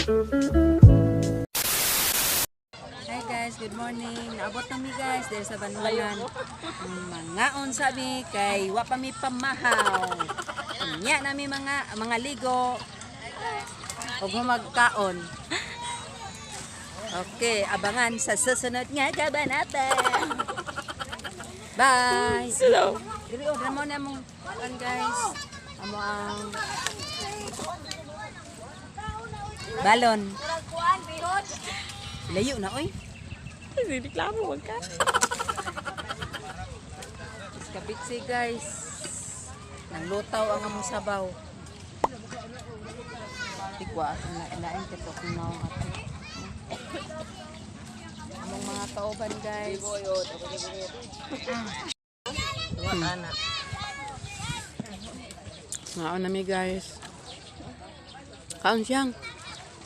Hi guys, good morning. Naabot na mi guys diri sa Banwanan. Mangaon sabi kay wa pa mi pamahaw. Nya nami mga ligo ug magkaon. Okay, abangan sa susunod nga kabanata. Bye. Hello. Dili oh, mo na mong kuan guys. Amo ang balon. Layo na oy. Reklamo wag ka. Kabitsi guys. Nang lutaw ang among sabaw. Tikwa na lain kito kung naong ato. Among mga kauban guys. Ngaon na mi guys. Kaon siyang.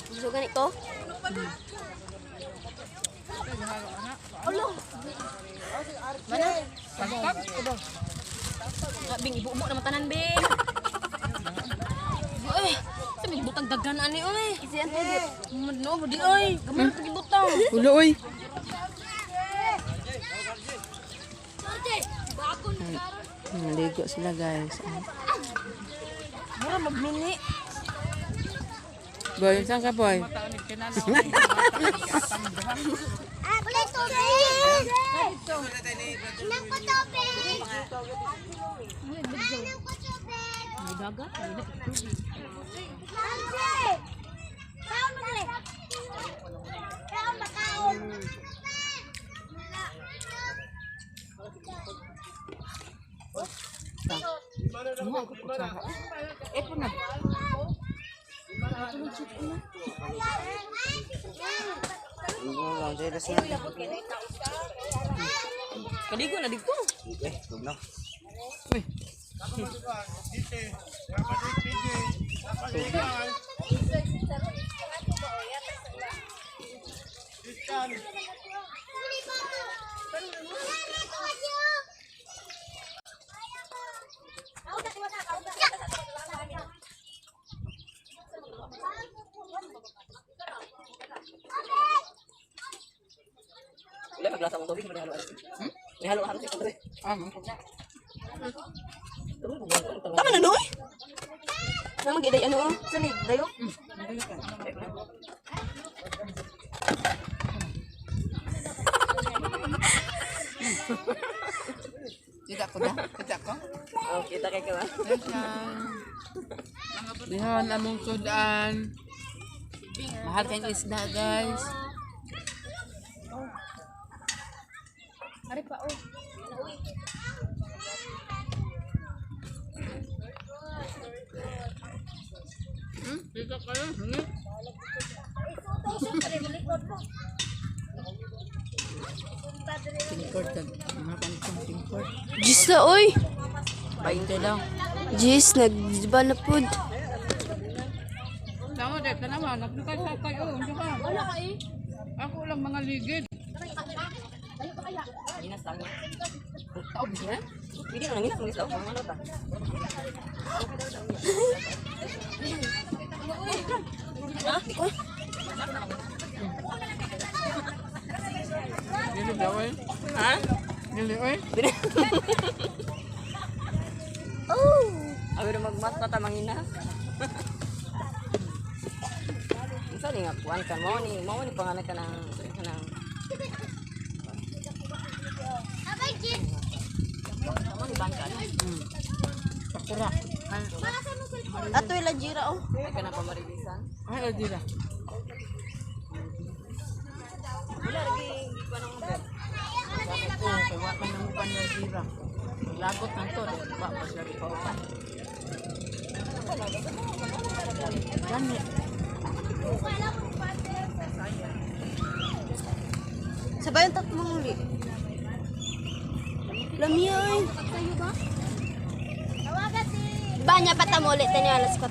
Gusto ganito? Mana? Bing, ibu mo naman tanan, Bing. Uy, sa may butang daghan ani oy. Kasi ang tubig. Madno, di oy. Gamay pa gibutang. Ulo oy. Naligo sila guys. Mura magmini. Boy, saan ka boy? Wala tubig! Nang ko tubig! Nang ko tubig! Dagat. Mamsi! Kaon mo dali! Kaon ba kaon? Kaligo na dito. Wala maglasa mong tubig, may halo. May halo-halo sa tubig. Tama na noy. Naman giday ano? Sani dayo? Kita ko na. Kita ko. Oh, kita kay ka. Dihan among sudan. Mahal kayong isda guys. Ari pa oh. Kita kayo. Tingkord kag mga kanitong tingkord. Jis na oy. 20 daw. Jis nagdiba na pud. Tama dito naman. Nagkasakay kayo. Hindi ka. Wala ka eh. Ako lang mga ligid. Ginas lang. Taob niya. Pwede na nginas mo isla mga ano ta. Dili daw eh. Ha? Dili oy. Abi na magmat pa ta mangina. Unsa ni nga kuan ka mao ni pangalan ka ng kanang Abay, Jim! mao ni bangka. Sakura. Ato ila jira oh. Ay ka na pamaribisan. Ay, dila. Wala lagi kuan ang bed. Oo, kay wa man nang uban ng sira. Lagot man to, wa pa sila ipauban. Gani. Sabay ang tatlong uli. Lami oy. Tawagan si... Ba niya patamo ulit tayo alas 4.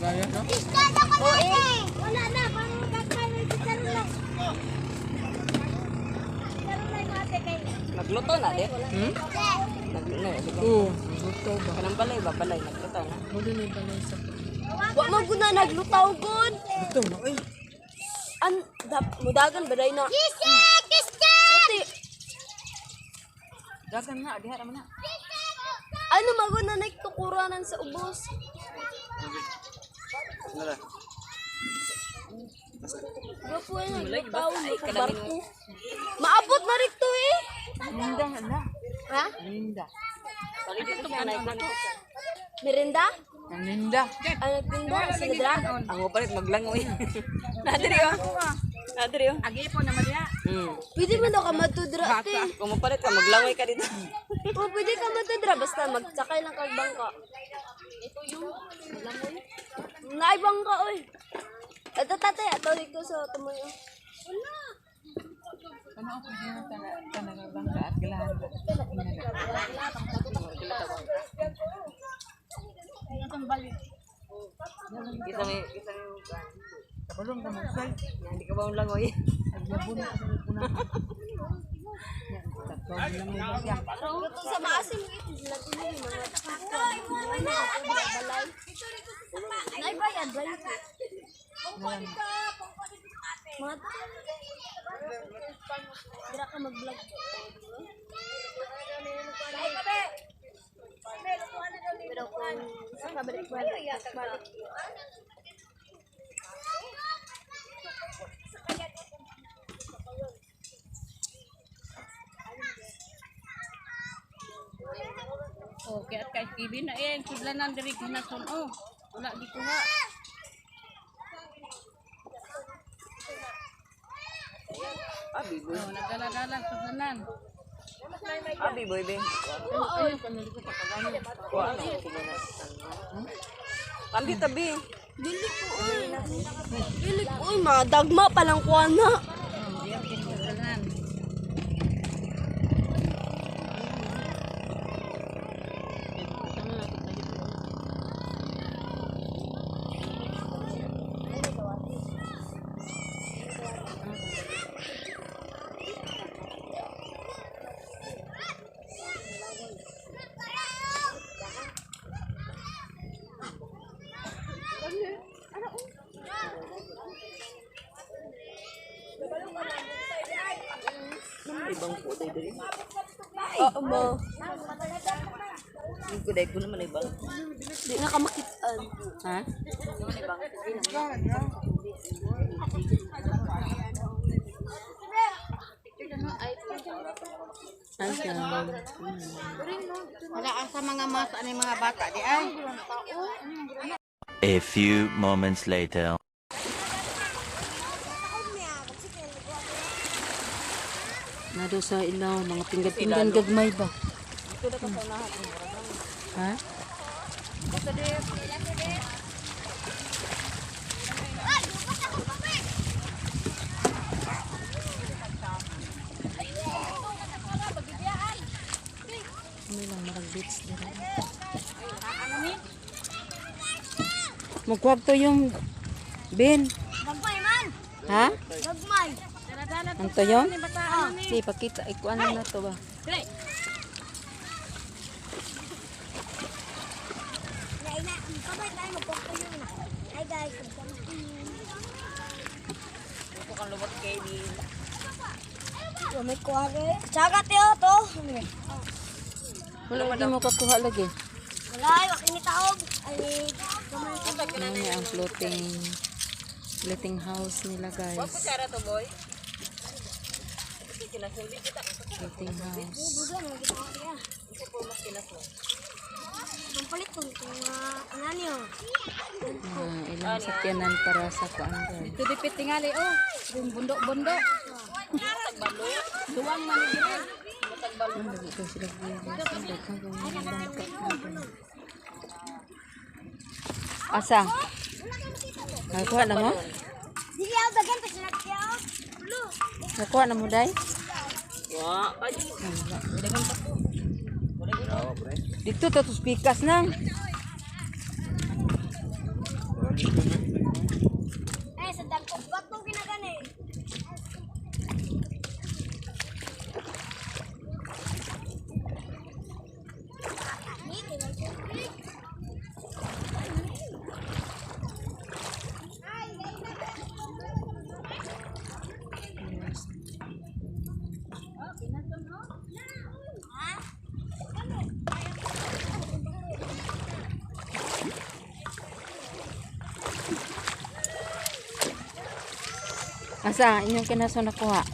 Gaya no? Isda na ko natin! Wala na! Parang kakain si Charulay. Charulay mo ate kay... Nagluto na di. Hmm? Nagluto. Oo, gusto ba? Kanang balay ba balay nagluto na. Muli ni balay sa Tawagan Wa man gud na naglutaw gud. Ito na oy. An dap mudagan ba day na? Kisik! Kisik! Sati, Dagan na diha ra man na. ano magud na nagtukuranan sa ubos? Grupo eh, naglutaw, nagbarko. Maabot na rito eh. Linda na. Ha? Linda. Merinda? Ang Linda. Ano nagtinda? Sila dra? Ang palit maglangoy. Nadiri oh. Nadiri oh. Agi po na Maria. Pwede man daw ka matudra, te. Kung mapalit ka maglangoy ka dito. O, pwede ka matudra. Basta magsakay lang kag bangka. Ito yung Naay bangka, oy. Ato tate, ato dito sa tumoy. Oh. Ano ako dito tana tana bangka at galahan. Kita may kita may Kabulong ka magsay. Hindi ka ba langoy? Agyabon na sa kuna. Ito sa maasim ito sila tuloy mga balay. Nay bayad balay. Mga Dira ka mag-vlog. Pero kung sa kabalik-balik, balik. Okay, at kay TV na eh, sudlanan diri ginason oh. Wala gikuha. Abi boy. Oh, nagdala-dala sudlanan. Abi boy be. Kuha na ko na. Pambi tabi. Dili ko, oy. Dili ko, oy. Mga dagma palang kuha na. Sudlanan. Ibang ko day diri. Oo mo. Hindi ko day ko naman ibang. Di na ka makitaan. Ha? Wala asa mga mas ani mga bata di ay. A few moments later. Nado sa ilaw, mga pinggan-pinggan gagmay ba? Ha? Ano lang, marag beach dira. Magkuwag to yung bin. Gagmay man! Ha? Gagmay! Ano to yun? Sige, pakita. Ikuan na to ba? Naina, kamay tayo magpapayong na. Hi guys, magpapayong. May kuwari. Tsaga tiyo to. Wala, hindi mo kakuha lagi. Wala, wak ini taob. Ay, gamay. Ano ang floating floating house nila guys. Floating house. Ang palit ko itong ano niyo. Ah, ilang sakyanan para sa kuan guys. Dito dipit tingali oh. Yung bundok-bundok. Duwang man ni diri. Ano lagi ko sila guys. Ang daghang mga bangka. Asa? Nakuha na mo? Dili ako dagan pa sila tiyo. Nakuha na mo day? Dito to pikas nang. Eh, sa dagkong batong ginagani. Asa inyong kinaso nakuha?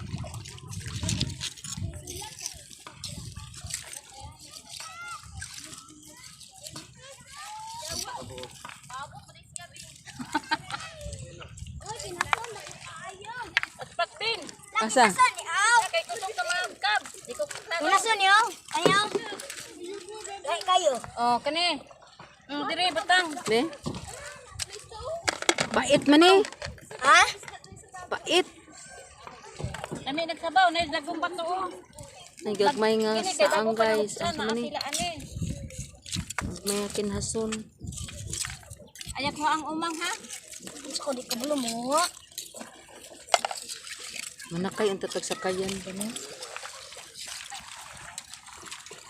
Patpatin. Asa? Kay kusog ka mga kab. Di ko klaro. Kinason niyo? Kayo? Ay, kayo. Oh, kani. Dire batang. Be? Pait man eh. Ha? Pait. Nami nagsabaw na dagong bato oh. Ay gagmay nga Kini kay saang bago pa guys. nabuksan Asa na man eh. sila ani. Gagmay nga kinhason. Ayak mo ang umang ha. Gusto ko di ka bulo mo. Manakay ang tatag sakayan ba no?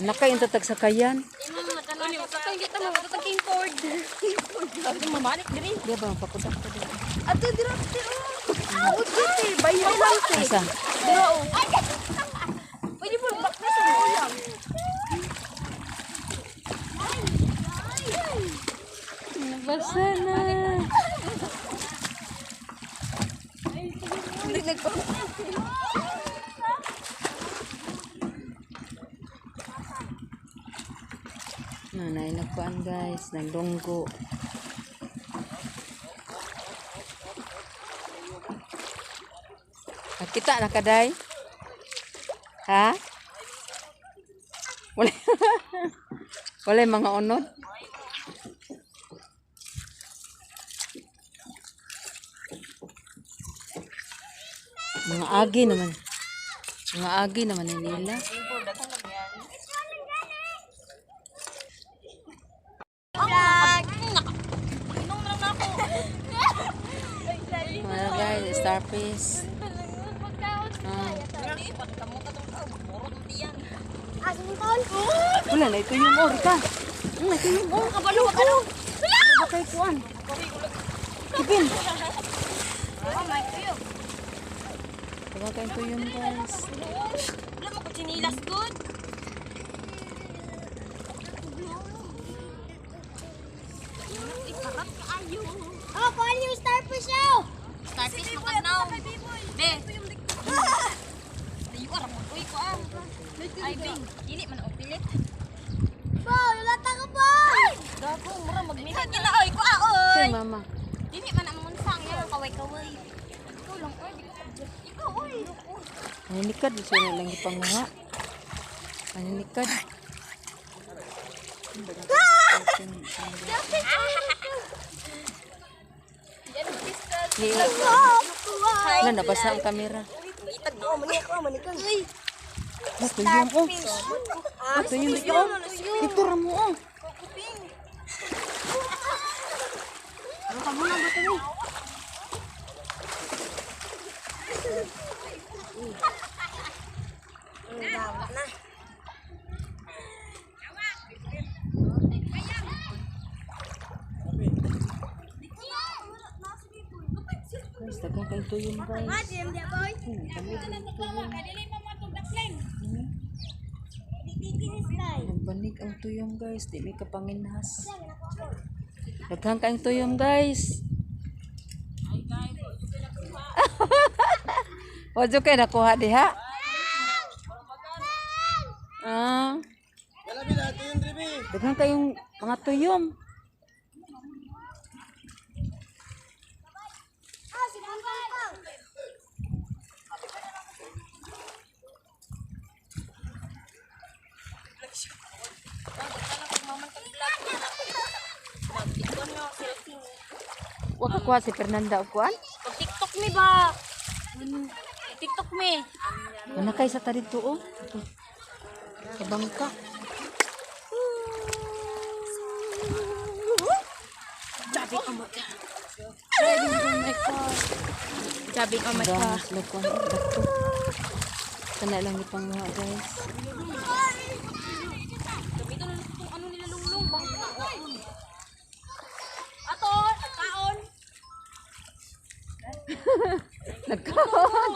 Manakay ang tatag sakayan. Kita mo, kita king cord. Sabi mo malik diri. Di ba pakudak ko dito. Ato dira te oh. Ah, te, bayo lang te. Asa? Dira oh. Pwede mo bakla sa ulam. Basa na. Nanay nagkuan guys, nagdunggo. Nakita na kaday? Ha? Wala. Wala yung mga unod. Mga agi naman. Mga agi naman ni nila. Mga guys, starfish. Ah. Ah, taon? Wala na ito yung ori ka. Wala ito yung ori. Kabalo ka. Ano ba kayo kuan? Kipin. Diba kayo ito yung guys? Wala mo ko chinilas good. Oh, kuhan yung starfish oh. Starfish mo kadnaw. Be. Layo ra mo uy ko ah. Ay bing, dili man og pilit. Bo, lata ka po. Gago mura magminit nila oy ko ah oy. Say mama. Dili man ang munsang yan kaway-kaway. Ikaw lang oy, di ko Ikaw oy. Maninikad. Gusto na lang ipanguha. Maninikad. Wala, nabasa ang kamera. Oh, manik oh, manik. Uy, Ito yung oh. Ito yung oh. Ito ramo oh. na. Guys, daghang kayo tuyong guys. Nagbanig ang tuyong guys. Di may kapanginhas. Daghang kayong tuyong guys. Wadyo kay nakuha diha. Ah. Daghang kayong mga tuyom. Ah, si Pangpang. Wa ka kuha si Fernanda og kuan? Pag TikTok mi ba? TikTok mi. Manakay sa tarito oh. Sa bangka. Sabi ko Ang dami sila kuan. Dato. Kana lang ipanguha guys. Ano nila lunglong bangka. Ato, kaon. Nagkaon.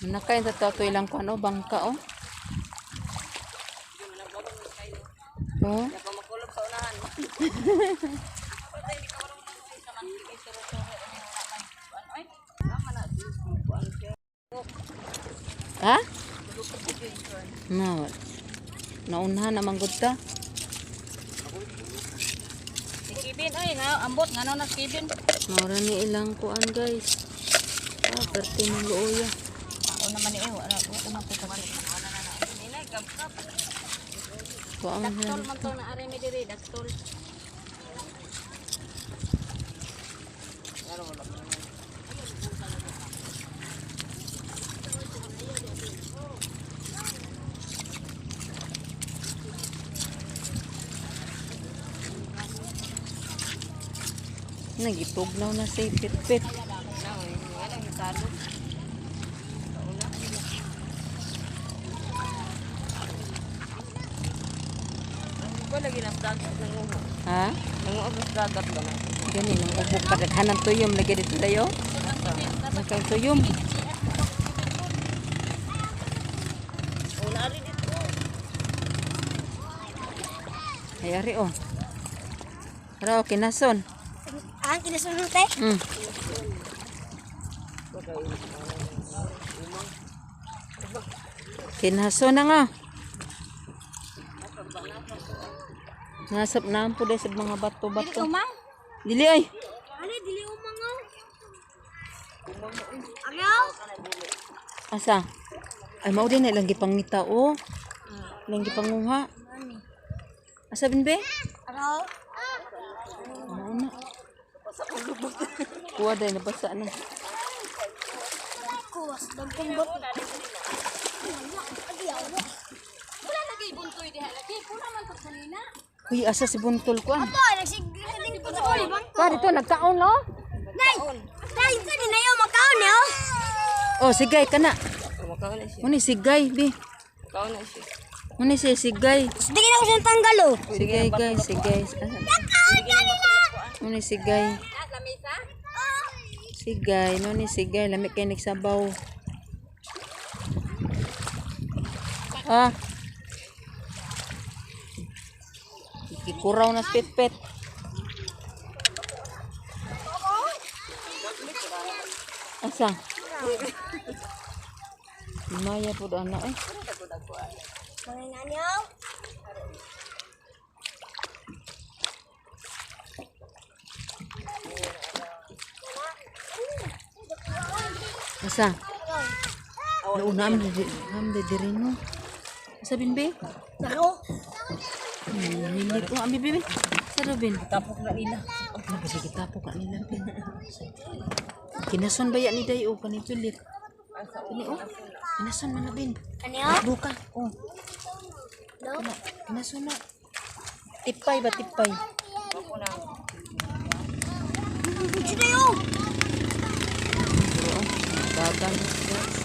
Nakain sa tato ilang kuan oh, bangka oh. Oh. Makulog sa unahan. Ha? No. Naunhan naman gud ta. Si Kevin oy, nga ambot ngano na si Kevin. Maura ni ilang kuan guys. Ah, parte ng luoya. Ako naman ni eh, wala ko man ko kasi. Kuan man Daktol man to na ari mi diri, daktol. Nagitugnaw na si Pitpit. Ha? Dagat ba na? Gani nang ubok kadaghanan tuyom lagi dito tayo. Nakang tuyom. Ay ari oh. Raw kinason. Ang kinasunod te. Kinason na nga. Nasap na po dahil sa mga bato-bato. Umang. Dili ay. Ano, dili umang oh. Ayaw. Asa? Ay, mao din na ilang gipangita, oh. Ilang gipanguha. Asa bin be? Araw. Mao na. Kuha dahil nabasa na. Kuwas, dagkong bato. Wala lagi buntoy diha lagi. Puna man to kanina. Uy, asa si Buntol ko ah. Ito, nagsigaling ko sa bangko. Pa, dito, nagkaon, no? Nay! Nay, kanina yung makaon eh, oh. Oh, sigay ka na. Makaon na siya. Muna sigay, bi. Makaon na siya. Muna siya sigay. Sige na ko siyang tanggal oh. Sigay, guys, sigay. Asa? Nakaon kanina! Muna sigay. Sigay, no ni sigay. Lami kay nagsabaw. Ah. Kikuraw na spit-pit. Asa? Maya po doon na eh. Mga nanyaw. Asa? Nauna am am de diri no. Asa bin be? Laro. Nilit ko ambi be. Sa Robin. Tapok na nila. Nabasi kita po ka nila bin. Kinason ba yan ni Day o kaning pilit? Kini o. Kinason man na bin. Ano yun? Buka. Oh. No? Kinason na. Tipay ba tipay? Sino yun? Pero oh, dagan guys.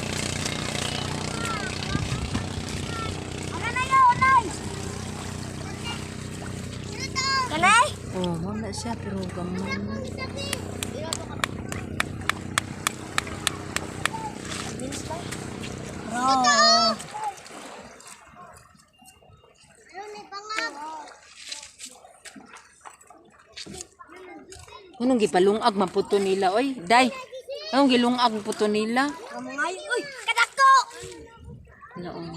Ano na yun, Nay? Kanay? Oh, mao na siya pero gamay na. Bro. Anong gipalungag man puto nila oy? Day. Anong gilungag man puto nila? Kamungayo. Uy, kadako! Noon.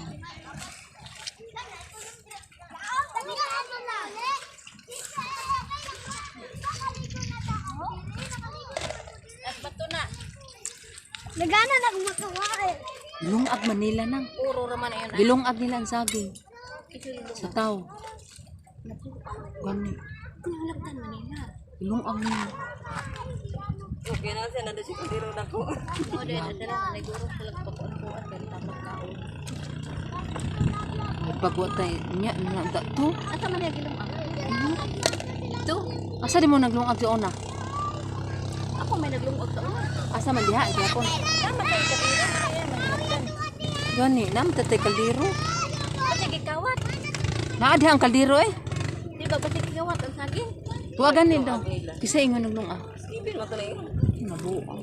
Nagana na akong makawa eh. Lungag Manila nang. Uro ra man ayon. Gilungag nila ang saging. Sa tao. Gani. Gilungag nila. Okay na siya. Nandun siya kundiro na ko. Mo dai na sila naliguro sila pagkuan-kuan kay tamad kaon. Ay pagwa tayo niya na da to. Asa man yung gilungag? To. Asa di mo naglungag sa una? Ako may naglungag sa una. Asa man diha kaya ko. Tama kay kabira man ayan man. Gani nam tatay kaldero. Kasi gikawat. Naa diha ang kaldero eh. Di ba kasi gikawat ang saging? Tuwa gani daw. Kisa ingon naglungag. Steven, matuloy yun. Mabuang.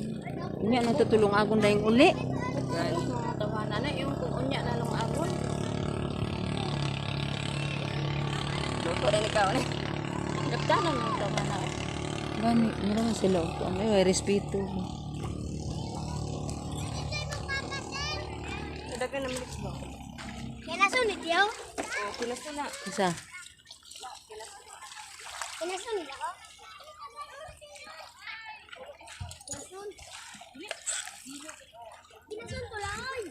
Niya nang tutulong akong dayong uli. Gani. Dako rin ikaw ni. Gaptanan mo ito man. Gani, meron sila. Ay, may respeto. Dagan na milik ba? Kinasun ni Tiyo? Oh, kilas na. Isa. Kinasun nila ko? Kinasun. Kinasun ko lang. Oy.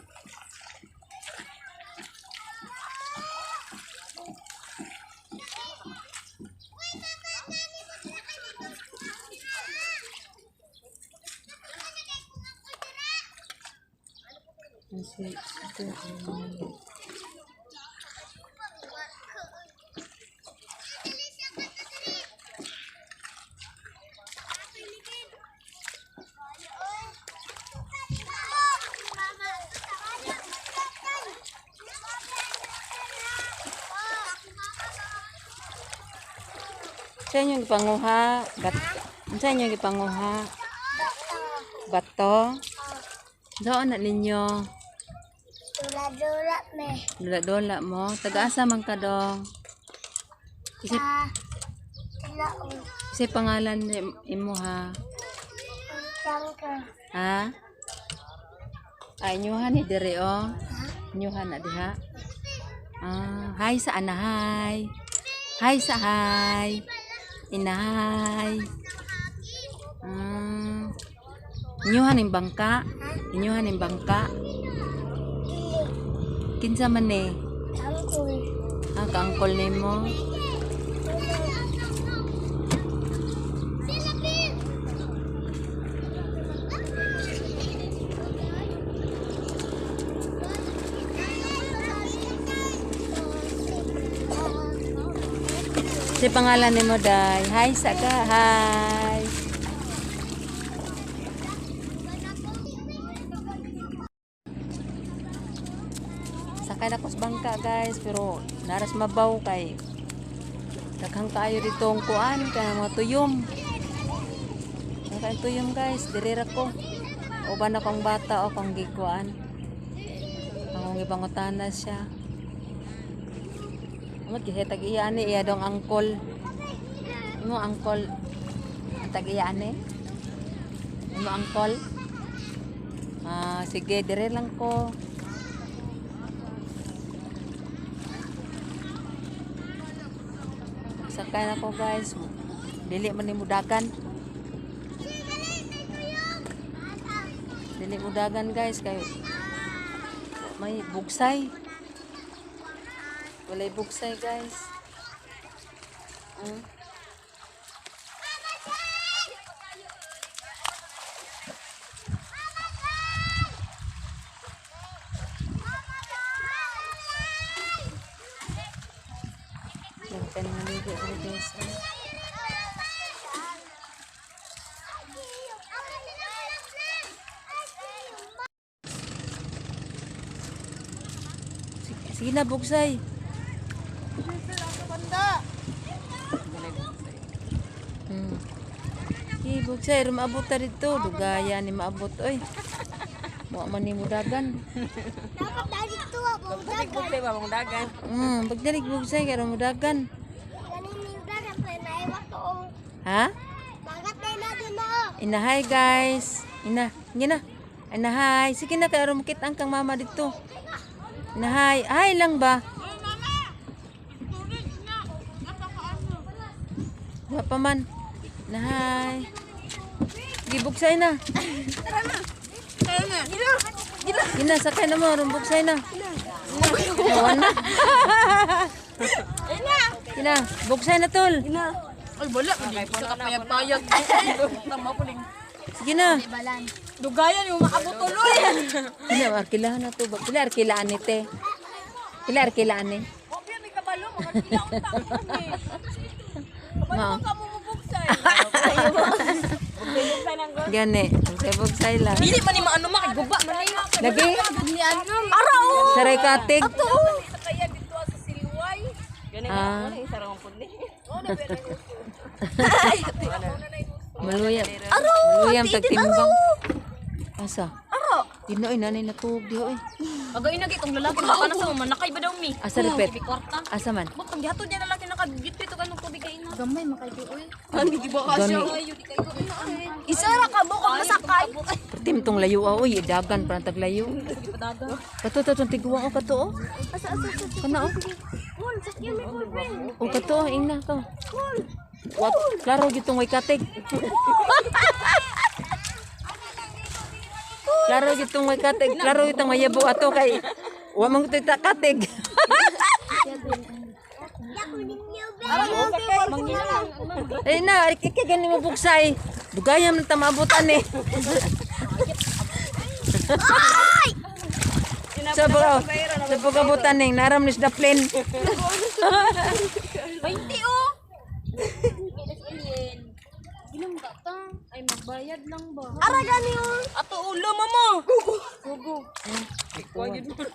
Kasi, ito. Sa inyong gipanguha, bat sa inyong gipanguha, bato. Saan na ninyo? Dula-dula me. Dula-dula mo. Taga-asa man ka dong. Kasi, Sa tilaon. kasi pangalan ni imo ha. Tangka. Ha? Ay, inyuhan ni dire oh. Inyuhan na diha. Ah, hi sa anahay. Hi sa hi. Inahay. Ah. Inyuhan ning bangka. Inyuhan ning bangka. Dili. Kinsa man ni? Tangkol. Ah, kaangkol nimo. Si pangalan nimo day. Hi sa ka. Hi. Sakay na ko sa bangka guys, pero naras mabaw kay daghang kaayo dito ang kuan kay mga tuyom. Daghang tuyom guys, diri ra ko. Uban akong bata o akong gikuan. Akong gipangutana siya. Amot kasi tag iya ani iya dong angkol. Imo angkol tag iya ani. Imo angkol. Ah, sige dire lang ko. Sakay na ko guys. Dili man ni mudagan. Dili mudagan guys kay may bugsay. Walay bugsay guys. Nagpan naligo diri guys. Sige, sige na bugsay. Sige, bugsay, maabot ta dito. Dugaya ni maabot oy. Wa man ni mudagan. Dapat dali to abong dagan. Bugsay ba mong dagan? Pagdalig bugsay kay mudagan. Ganin dagan pa na iwak to. Ha? Bagat na na dun na. Ina, hi guys. Ina, sige na. Ina, hi. Sige na, kay aron makita ang kang mama dito. Ina, hi. Hi lang ba? Wa pa man. Ina, hi. Sige, bugsay na. Tara na. Gila. Ina, sakay na mo. Aron bugsay na. Nawan na. Ina. Ina, bugsay na tol. Ina. Ay, wala. Hindi ka payag-payag. Tama po ning. Sige na. Dugayan yung maabot tuloy. Ina, arkilahan na to. Pila arkilaan ni te. Pila arkilaan ni. Obyo, may kabalo. Mga kilaon ta ako eh. Kabalo Ma. ka mo mabugsay. Bugsay ng go. Gani, bugsay-bugsay lang. Dili man ni maano ma, kay guba man ni. Lagi. Ni ano? Ara oh. Saray katig. Sa kaya dito sa Silway. Gani Ah. mo sarang pud ni. Maluya. Aro, Maluyam ati, tagtimbang. Asa? Aro. Dino ay nanay natuog diho eh. Agay na kung lalaki mo kana sa manakay ba daw mi? Asa repet? Kwarta. Asa man? Butang gihatod niya lalaki. Pag gitpito ka ng tubig kay ina. Gamay makay oy. Gani. Isa ra ka mo kung masakay. Pertim tong layo ah, oy, dagan pa taglayo. Kato to tong tiguang o kato oh. Asa asa asa. Kana oh. Cool, sakyan may cool friend. O kato oh, ingna to. Wat, klaro gitong way katig. Klaro gitong way katig, klaro gitong mayabo ato kay wa man gud ta katig. Ay na, kay gani mo buksay. Dugayam na ta maabutan eh. Sa pag sa pag-abutan ning naram ni sa plane. 20 oh. Ay magbayad lang ba? Ara gani oh. Ato ulo mama.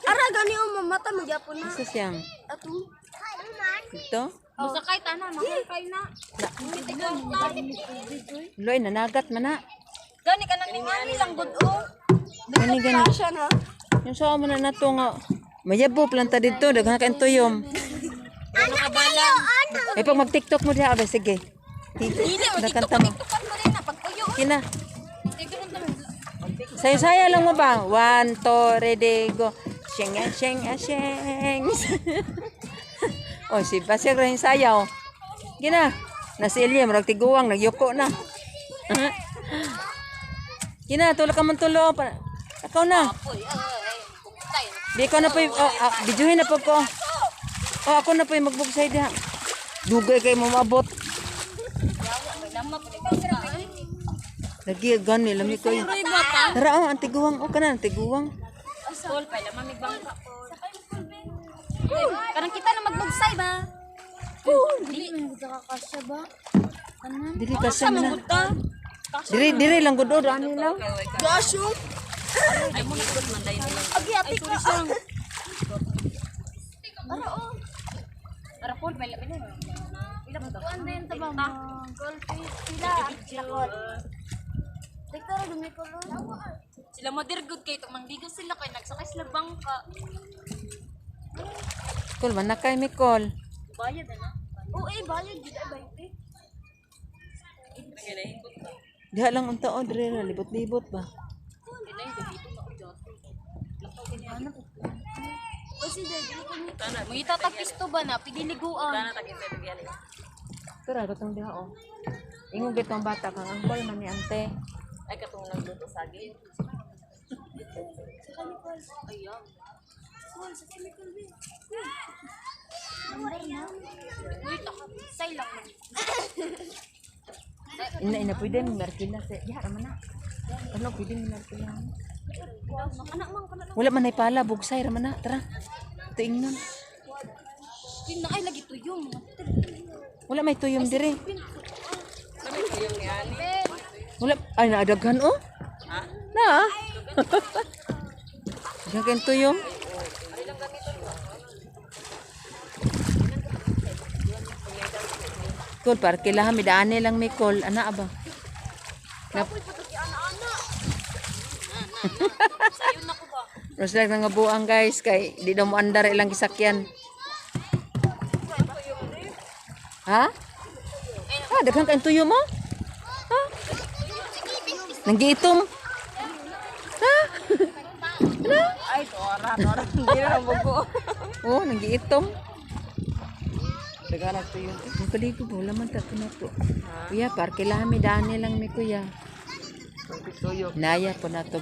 Ara gani oh mamata magyapon na. Sa siyang. Ato. Ito. Musakay tanan, makakay na. Loy nanagat man na. Gani ka nang ningani lang gud oh. Gani gani. Siya na. Yung sa mo na nato nga mayabo planta dito daghan ka tuyom. Ay pag mag-TikTok mo diha abay sige. Dili mo Daghan TikTok ta mo. TikTokan mo rin na pagpuyo. Kina. Sayo-sayo lang mo ba? One, two, ready, go. Sheng, ah, sheng, ah, sheng. Oh, si Basir rin sayaw. Gina. Nasi Elia, murag tiguang, nagyuko na. Gina, tulak ka man tulo. Ikaw na. Di ko na po, oh, ah, videohin na po ko. Oh, ako na po yung magbugsay diha. Dugay kay mo maabot. Lagi gani lami ko. Tara oh, ang tiguang oh kanan tiguang. Sol pa la mami bangka po. Kanang kita na magbugsay ba? Dili man gud kakasya ba? Dili ka siya man. Diri diri lang gud oh, ani lang. Gasyo. Agi ati ka. Ara oh. Ara pol pa la Kuan din ta ba mo? Goal pila. Lakot. Diktor gumi ko lo. Sila mo good kay itong mangdigo sila kay nagsakay sila bangka. Kol man na kay Mikol. Bayad ana. Oo eh bayad gid ay 20. Diha lang unta oh, diri ra libot-libot ba. O si Dad, dili ko ni. Mangita tag pisto ba na pidiliguan. Tara katong diha oh. Ingon gitong bata kang angkol man ni ante. Ay katong nagluto saging. Uy, say lang. Ina ina pwede mi markila sa diha ra man na. Ano pwede mi markila. Wala man ay pala bugsay ra man na. Tara. Ito ingnon. Yun na ay lagi tuyong mga Wala may tuyom diri. Wala ay naadaghan oh. Na. Daghan tuyom. Kol parke lah mi daane lang mi kol ana ba. Na Sayon na ko ba? Roslag nga buang guys kay di daw mo andar ilang gisakyan. Ha? Ah, daghan kang tuyo mo? Ha? Nanggiitom? Ha? Ano? Ay tora tora hindi na bugo. Oh, nanggiitom. Daghan tuyo. Ang kaligo ba? Wala man ta to. Kuya, parke lang mi dani lang mi kuya. Tuyo. Naya po na to.